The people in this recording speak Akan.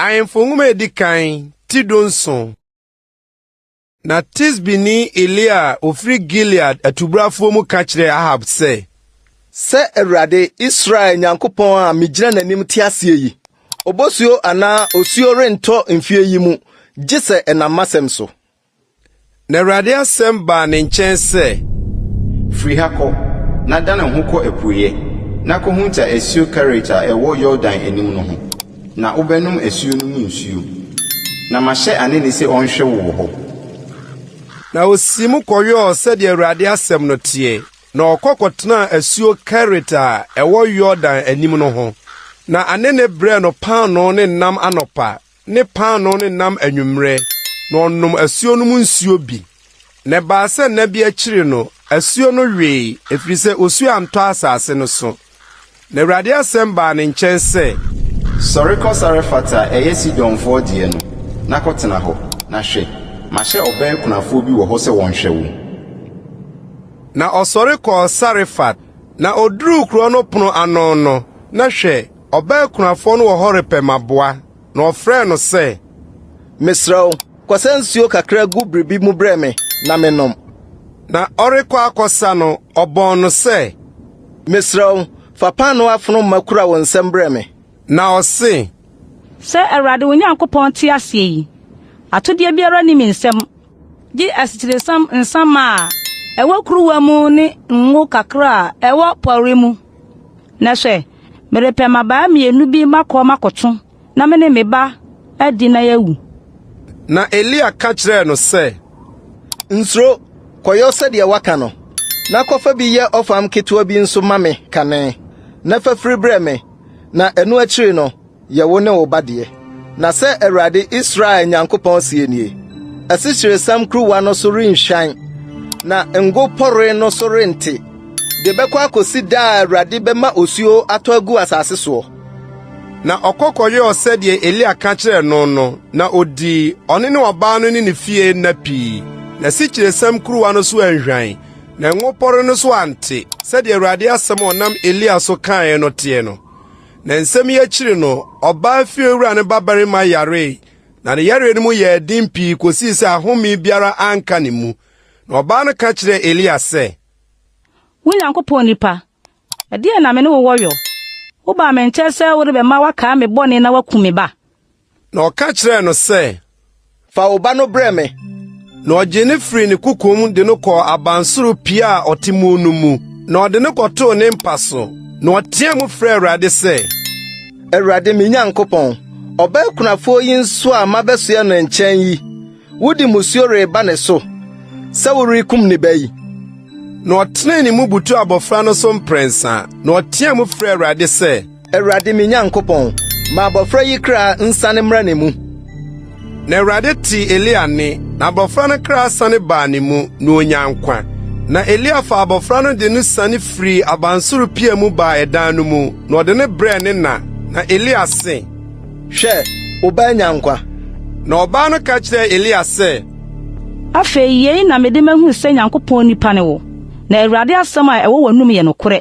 Ahemfo Nhoma a Edi Kan, ti 17. Na Tisbini Elia a ofiri Gilead atubrafoɔ mu ka kyerɛɛ Ahab sɛ, Sɛ Awurade, Israel Nyankopɔn a migyina n'anim te aseɛ yi, obosuo anaa osuo rentɔ mfeɛ yi mu, gye sɛ ɛnam m'asɛm so. Na Awurade asɛm baa ne nkyɛn sɛ, Firi ha kɔ, na dane wo ho kɔ apueeɛ, na kɔhunta asuo Kerit a ɛwɔ Yordan anim no ho, na wobɛnom asuo no mu nsuo. Na mahyɛ anene sɛ ɔnhwɛ wo wɔ hɔ. Na osiim kɔyɔɔ sɛdeɛ Awurade asɛm no teɛ, na ɔkɔ kɔtenaa asuo Kerit a ɛwɔ Yordan anim no ho. Na anene brɛɛ no paanoo ne nam anɔpa ne paanoo ne nam anwummerɛ, na ɔnom asuo no mu nsuo bi. Na ɛbaa sɛ nna bi akyiri no, asuo no wee, ɛfiri sɛ osuo antɔ asase no so. Na Awurade asɛm baa ne nkyɛn sɛ. Sɔre kɔ Sarefat a ɛyɛ Sidonfoɔ deɛ no, na kɔtena hɔ, na hwɛ, mahyɛ ɔbaa kunafoɔ bi wɔ hɔ sɛ ɔnhwɛ wo. Na ɔsɔre kɔɔ Sarefat, na oduruu kurow no pono ano no, na hwɛ, ɔbaa kunafoɔ no wɔ hɔ repɛ mmaboa. Na ɔfrɛɛ no sɛ. Mesrɛ wo, kɔsa nsuo kakra gu biribi mu brɛ me na mennom. Na ɔrekɔ akɔsa no, ɔbɔɔ no sɛ. Mesrɛ wo, fa paanoo afono ma kura wo nsam brɛ me. Na ɔse. Sɛ Awurade wo Nyankopɔn te aseɛ yi, atodeɛ biara nni me nsam, gye asikyiresiam nsa ma a ɛwɔ kuruwa mu ne ngo kakra a ɛwɔ pɔre mu. Na hwɛ, merepɛ mmabaa mmienu bi makɔ makɔto na me ne me ba adi na yɛawu. Na Elia ka kyerɛɛ no sɛ. Nsuro, kɔyɔ sɛdeɛ woaka no, na kɔfa bi yɛ ɔfam ketewa bi nso ma me kane, na fa firi brɛ me, na ɛno akyiri no, yɛ wo ne wo ba deɛ. Na sɛ Awurade Israel Nyankopɔn seɛ nie, Asikyiresiam kuruwa no so renhwan, na ngo pɔre no so rente, de bɛkɔ akɔsi da a Awurade bɛma osuo atɔ agu asase soɔ. Na ɔkɔ kɔyɔɔ sɛdeɛ Elia ka kyerɛɛ no no, na odii, ɔno ne ɔbaa no ne ne fie nna pii. Na asikyiresiam kuruwa no so anhwan, na ngo pɔre no so ante, sɛdeɛ Awurade asɛm a ɔnam Elia so kaeɛ no teɛ no. Na nsɛm yi akyiri no, ɔbaa fiewura no babarima yaree, na ne yareɛ no mu yɛɛ den pii kosii sɛ ahome biara anka ne mu. Na ɔbaa no ka kyerɛɛ Elia sɛ. Wo Nyankopɔn nipa, ɛdeɛn na me ne wo wɔ yɔ? Wobaa me nkyɛn sɛ worebɛma woakae me bɔne na woakum me ba? Na ɔka kyerɛɛ no sɛ. Fa wo ba no brɛ me. Na ɔgyee no firii ne kokom de no kɔɔ abansoro pia a ɔte mu no mu, na ɔde no kɔtoo ne mpa so. Na ɔteɛɛ mu frɛɛ Awurade sɛ. Awurade me Nyankopɔn, ɔbaa kunafoɔ yi nso a mabɛsoɛ no nkyɛn yi, wode mmusuo reba ne so sɛ worekum ne ba yi? Na ɔtenee ne mu butuu abofra no so mprɛnsa, na ɔteɛɛ mu frɛɛ Awurade sɛ. Awurade me Nyankopɔn, ma abɔfra yi kra nsane mmra ne mu. Na Awurade tee Elia nne, na abɔfra no kra sane baa ne mu, na onyaa nkwa. Na Elia faa abɔfra no de no siane firii abansoro pia mu baa ɛdan no mu, na ɔde no brɛɛ ne na. Na Elia se, Hwɛ, wo ba anya nkwa. Na ɔbaa no ka kyerɛɛ Elia sɛ. Afei yei na mede mahunu sɛ Nyankopɔn nipa ne wo, na Awurade asɛm a ɛwɔ w'anom yɛ nokorɛ.